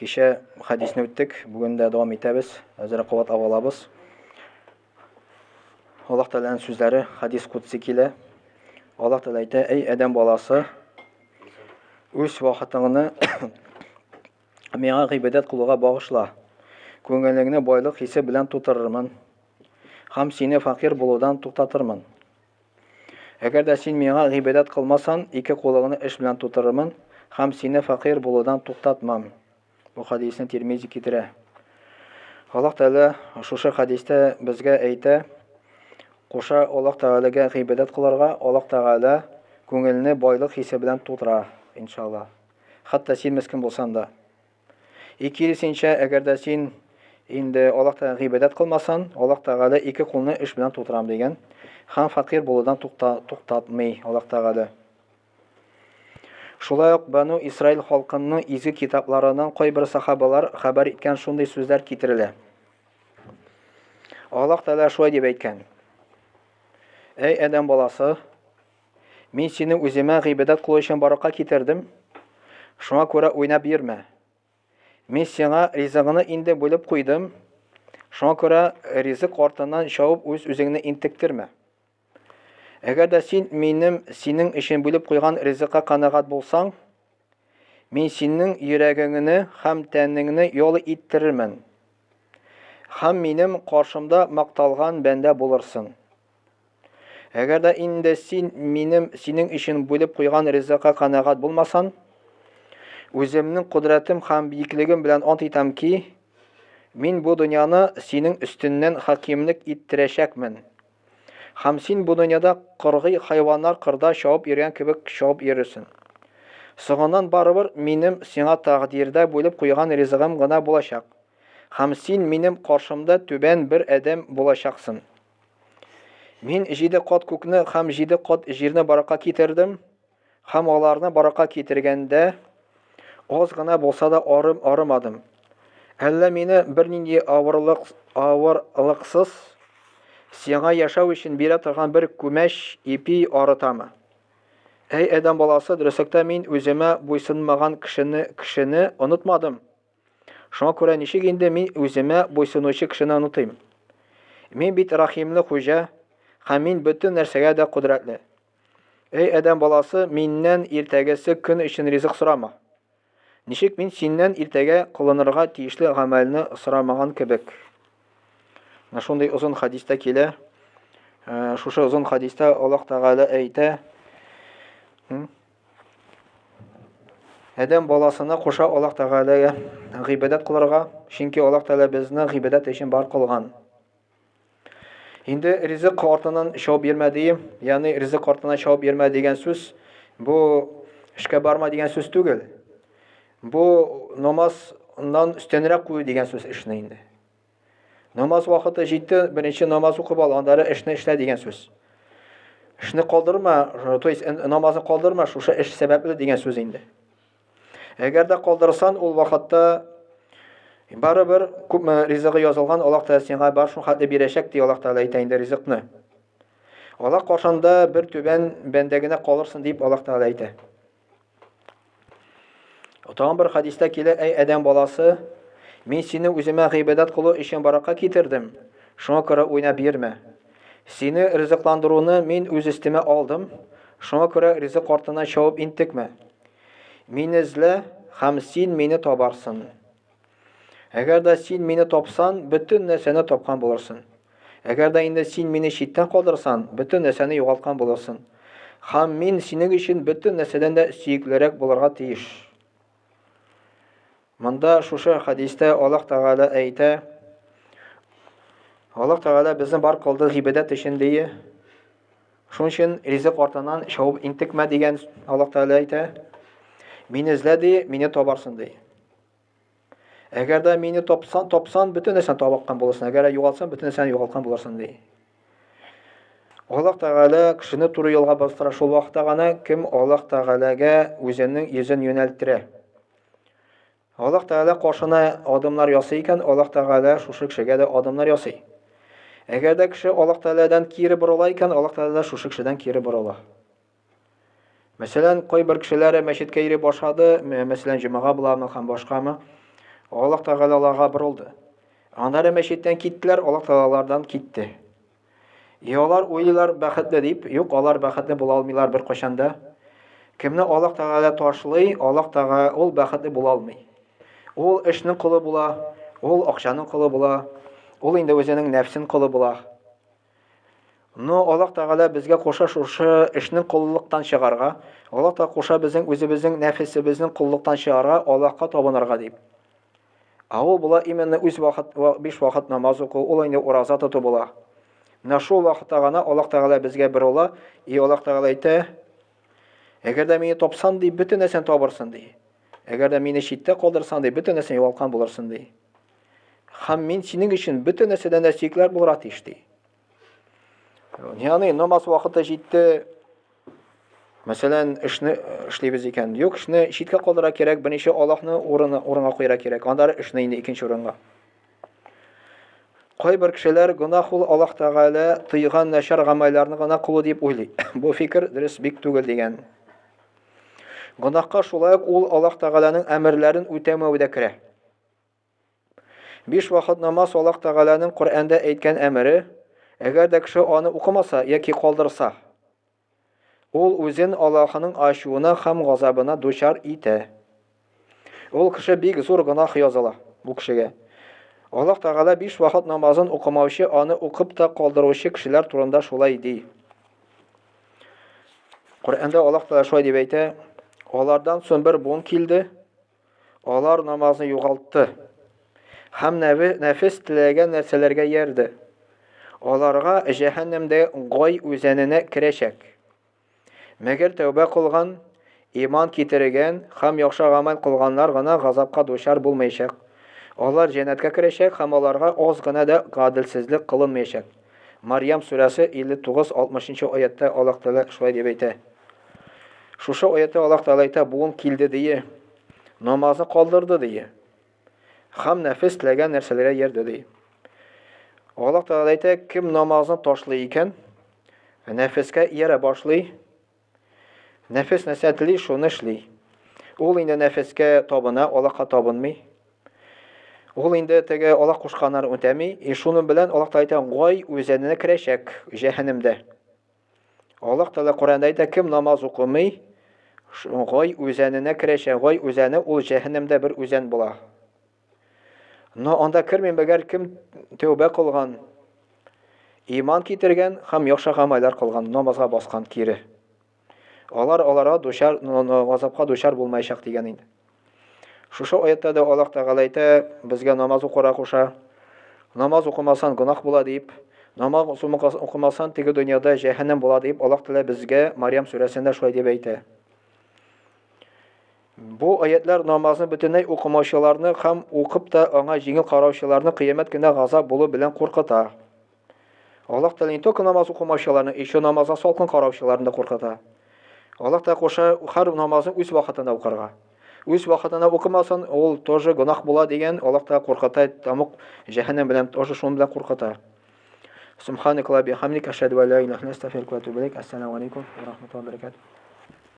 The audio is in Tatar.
Кичә хәдисне үттек, бүген дә дәвам итәбез. Әзрәк кабатлап алабыз. Аллаһ Тәгаләнең сүзләре, хәдис кудси килә. Аллаһ Тәгалә әйтә: "Әй адәм баласы, үз вакытыңны миңа гыйбадәт кылуга багышла. Күңелеңне байлык хисе белән тутырырмын һәм сине фәкыйрь булудан туктатырмын. Әгәр дә син миңа гыйбадәт кылмасан, ике кулыңны эш белән тутырырмын һәм сине фәкыйрь булудан туктатмам. Бу хәдисне Тирмизи китерә. Аллаһ Тәгалә шушы хәдистә безгә әйтә, куша Аллаһ Тәгаләгә гыйбадәт кылырга, Аллаһ Тәгалә күңелне байлык хисе белән тутыра, иншалла. Хәтта син мескен булсан да. И киресенчә, әгәр дә син инде Аллаһ Тәгалә гыйбадәт кылмасан, Аллаһ Тәгалә ике кулны эш белән тутырам дигән. Һәм фәкыйрь булудан тукта, туктатмый Аллаһ Тәгалә. Шулай ук Бану Исраил халкының изге китапларыннан кайбер сахабалар хәбәр иткән шундый сүзләр китерелә. Аллаһ Тәгалә шулай дип әйткән. Әй адәм баласы, Мин сине үземә гыйбадәт кылу өчен баракка китердем, шуңа күрә уйнап йөрмә. Мин сиңа ризыгыңны инде бүлеп куйдым, шуңа күрә ризык артыннан чабып үз-үзеңне интектермә. Әгәр дә син минем синең өчен бүлеп куйган ризыкка канәгать булсаң, мин синең йөрәгеңне һәм тәнеңне ял иттерермен. Һәм минем каршымда макталган бәндә булырсың. Әгәр дә инде син минем синең өчен бүлеп куйган ризыкка канәгать булмасан, үземнең кодрәтем һәм биеклегем белән ант итәм ки, мин бу дөньяны синең өстеннән хакимлек иттерәчәкмен. Һәм син бу дөньяда кыргый хайваннар кырда чабып йөргән кебек чабып йөрерсең. Соңыннан барыбер минем сиңа тәкъдирдә бүлеп куйган ризыгым гына булачак. Һәм син минем каршымда түбән бер адәм булачаксын. Мин җиде кат күкне һәм җиде кат җирне баракка китердем, һәм аларны баракка китергәндә аз гына булса да арым арымадым. Әллә мине бернинди авырлык авырлыксыз сиңа яшәү өчен бирә торган бер күмәч ипи арытамы? Әй адәм баласы, дөреслектә мин үземә буйсынмаган кешене кешене онытмадым. Шуңа күрә ничек инде мин үземә буйсынучы кешене онытыйм? Мин бит рәхимле хуҗа, һәм мин бөтен нәрсәгә дә кодрәтле. Эй, адәм баласы, миннән иртәгесе көн өчен ризык сорама. Ничек мин синнән иртәгә кылынырга тиешле гамәлне сорамаган кебек. Менә шундый озын хадистә килә. Э, шушы озын хадистә Аллаһ Тәгалә әйтә, Адәм баласына куша Аллаһ Тәгаләгә гыйбадәт кылырга, чөнки Аллаһ Тәгалә безне гыйбадәт өчен бар кылган. Инде ризык артыннан чабып йөрмә дием, ягъни ризык артыннан чабып йөрмә дигән сүз бу эшкә барма дигән сүз түгел. Бу намаздан өстенрәк кую дигән сүз эшне инде. Намаз вакыты җитте, беренче намаз укып ал, аннары эшне эшлә дигән сүз. Эшне калдырма, то есть намазны калдырма, шушы эш сәбәпле дигән сүз инде. Әгәр дә калдырсан, ул вакытта барыбер күпме ризыгы язылган, Аллаһ Тәгалә сиңа бар шул хәтле бирәчәк, ди Аллаһ Тәгалә әйтә инде ризыкны. Аллаһ каршында бер түбән бәндә генә калырсың дип Аллаһ Тәгалә әйтә. Тагын бер хәдистә килә, әй адәм баласы, мин сине үземә гыйбадәт кылу өчен баракка китердем, шуңа күрә уйнап йөрмә. Сине ризыкландыруны мин үз өстемә алдым, шуңа күрә ризык артыннан чабып интекмә. Мине эзлә, һәм син мине табарсың. Әгәр дә син мине тапсан, бөтен нәрсәне тапкан булырсың. Әгәр дә инде син мине читтән калдырсан, бөтен нәрсәне югалткан булырсың. Һәм мин синең өчен бөтен нәрсәдән дә сөеклерәк булырга тиеш. Монда шушы хәдистә Аллаһ Тәгалә әйтә, Аллаһ Тәгалә безне бар кылды гыйбадәт өчен дие. Шуның өчен ризык артыннан чабып интекмә дигән Аллаһ Тәгалә әйтә. Мине эзлә ди, мине табарсың ди. Әгәр дә мине тапсан, тапсан, бөтен нәрсәне табаккан булырсың. Әгәр дә югалтсаң, бөтен нәрсәне югалткан булырсың, ди. Аллаһ Тәгалә кешене туры юлга бастыра шул вакытта гына, кем Аллаһ Тәгаләгә үзенең йөзен юнәлттерә. Аллаһ Тәгалә каршына адымнар ясый икән, Аллаһ Тәгалә шушы кешегә дә адымнар ясый. Әгәр дә кеше Аллаһ Тәгаләдән кире борыла икән, Аллаһ Тәгалә шушы кешедән кире борыла. Мәсәлән, кайбер кешеләр мәчеткә йөри башлады, мәсәлән, җомага буламы һәм башкамы. Аллаһ Тәгалә аларга борылды. Аннары мәчеттән киттеләр, Аллаһ Тәгалә алардан китте. И алар уйлыйлар бәхетле дип, юк, алар бәхетле була алмыйлар беркайчан да. Кемне Аллаһ Тәгалә ташлый, Аллаһ Тәгалә ул бәхетле була алмый. Ул эшнең колы була, ул акчаның колы була, ул инде үзенең нәфсен колы була. Но Аллаһ Тәгалә безгә куша шушы эшнең коллыктан чыгарга. Аллаһ Тәгалә куша безнең үзебезнең нәфесебезнең коллыктан чыгарга, Аллаһка табынырга дип. Ә ул була именно үз вакыт, биш вакыт намаз уку, ул инде ураза тоту була. Менә шул вакытта гына Аллаһ Тәгалә безгә бер була, и Аллаһ Тәгалә әйтә, әгәр дә мине тапсан, ди, бөтен нәрсәне табырсың, ди. Әгәр дә мине читтә калдырсаң, ди, бөтен нәрсәне югалткан булырсың, ди. Һәм мин синең өчен бөтен нәрсәдән дә сөекләр булырга тиеш, ди. Ягъни намаз вакыты җитте. Мәсәлән, эшне эшлибез икән. Юк, эшне читкә калдыра кирәк, беренче Аллаһны урыны урынга куярга кирәк. Аннары эшне инде икенче урынга. Кайбер кешеләр гөнаһ ул Аллаһ Тәгалә тыйган начар гамәлләрне гына кылу дип уйлый. Бу фикер дөрес бик түгел дигән. Гөнаһка шулай ук ул Аллаһ Тәгаләнең әмерләрен үтәмәү дә керә. Биш вакыт намаз Аллаһ Тәгаләнең Коръәндә әйткән әмере, әгәр дә кеше аны укымаса яки калдырса, ул үзен Аллаһының ачуына һәм газабына дучар итә. Ул кеше бик зур гөнаһ языла бу кешегә. Аллаһ Тәгалә биш вакыт намазын укымаучы, аны укып та калдыручы кешеләр турында шулай ди. Коръәндә Аллаһ Тәгалә шулай дип әйтә: Алардан соң бер буын килде, Алар намазны югалтты һәм нәфес теләгән нәрсәләргә иярде. Аларга җәһәннәмдә Гай үзәненә керәчәк. Мәгәр тәүбә кылган, иман китергән һәм яхшы гамәл кылганнар гына газапка дучар булмаячак. Алар җәннәткә керәчәк һәм аларга аз гына да гаделсезлек кылынмаячак. Марьям сүрәсе 59-60 аятта Аллаһ Тәгалә шулай дип әйтә. Шушы аятта Аллаһ Тәгалә әйтә, буын килде дие, намазны калдырды дие. Хам нәфес теләгән нәрсәләргә иярде ди. Аллаһ Тәгалә әйтә, кем намазны ташлый икән, нәфескә иярә башлый. Нәфес нәрсә тели, шуны эшли. Ул инде нәфескә табына, Аллаһка табынмый. Ул инде теге Аллаһ кушканнарын үтәми, и шуның белән Аллаһ Тәгалә әйтә, гай үзәненә керәчәк җәһәннәмдә. Аллаһ Тәгалә Коръәндә әйтә, кем намаз укымый, гай үзәненә керәчәк. Гай үзәне ул җәһәннәмдә бер үзән була. Но анда кермим, әгәр кем тәүбә кылган, иман китергән һәм яхшы гамәлләр кылган, намазга баскан кире. Алар аларга дучар, газапка дучар булмаячак дигән инде. Шушы аятта да Аллаһ Тәгалә әйтә, безгә намаз укырга куша. Намаз укымасан гөнаһ була дип, намаз укымасан теге дөньяда җәһәннәм була дип Аллаһ Тәгалә безгә Марьям сүрәсендә шулай дип әйтә. Бу аятлар намазны бөтенләй укымаучыларны һәм укып та аңа җиңел караучыларны кыямәт көндә газап булу белән куркыта. Аллаһ Тәгалә не только намаз укымаучыларны, еще намазга салкын караучыларны да куркыта. Аллаһ Тәгалә куша һәр намазны үз вакытында укырга. Үз вакытында укымасын, ул тоже гөнаһ була дигән Аллаһ Тәгалә куркыта, тәмуг җәһәннәм белән тоже шуның белән куркыта. Субханакалла бихамдик, ашһаду ан ла илаһа илля анта, астагфирука ва атубу илейк. Ассаламу алейкум ва рахматуллахи ва баракатух.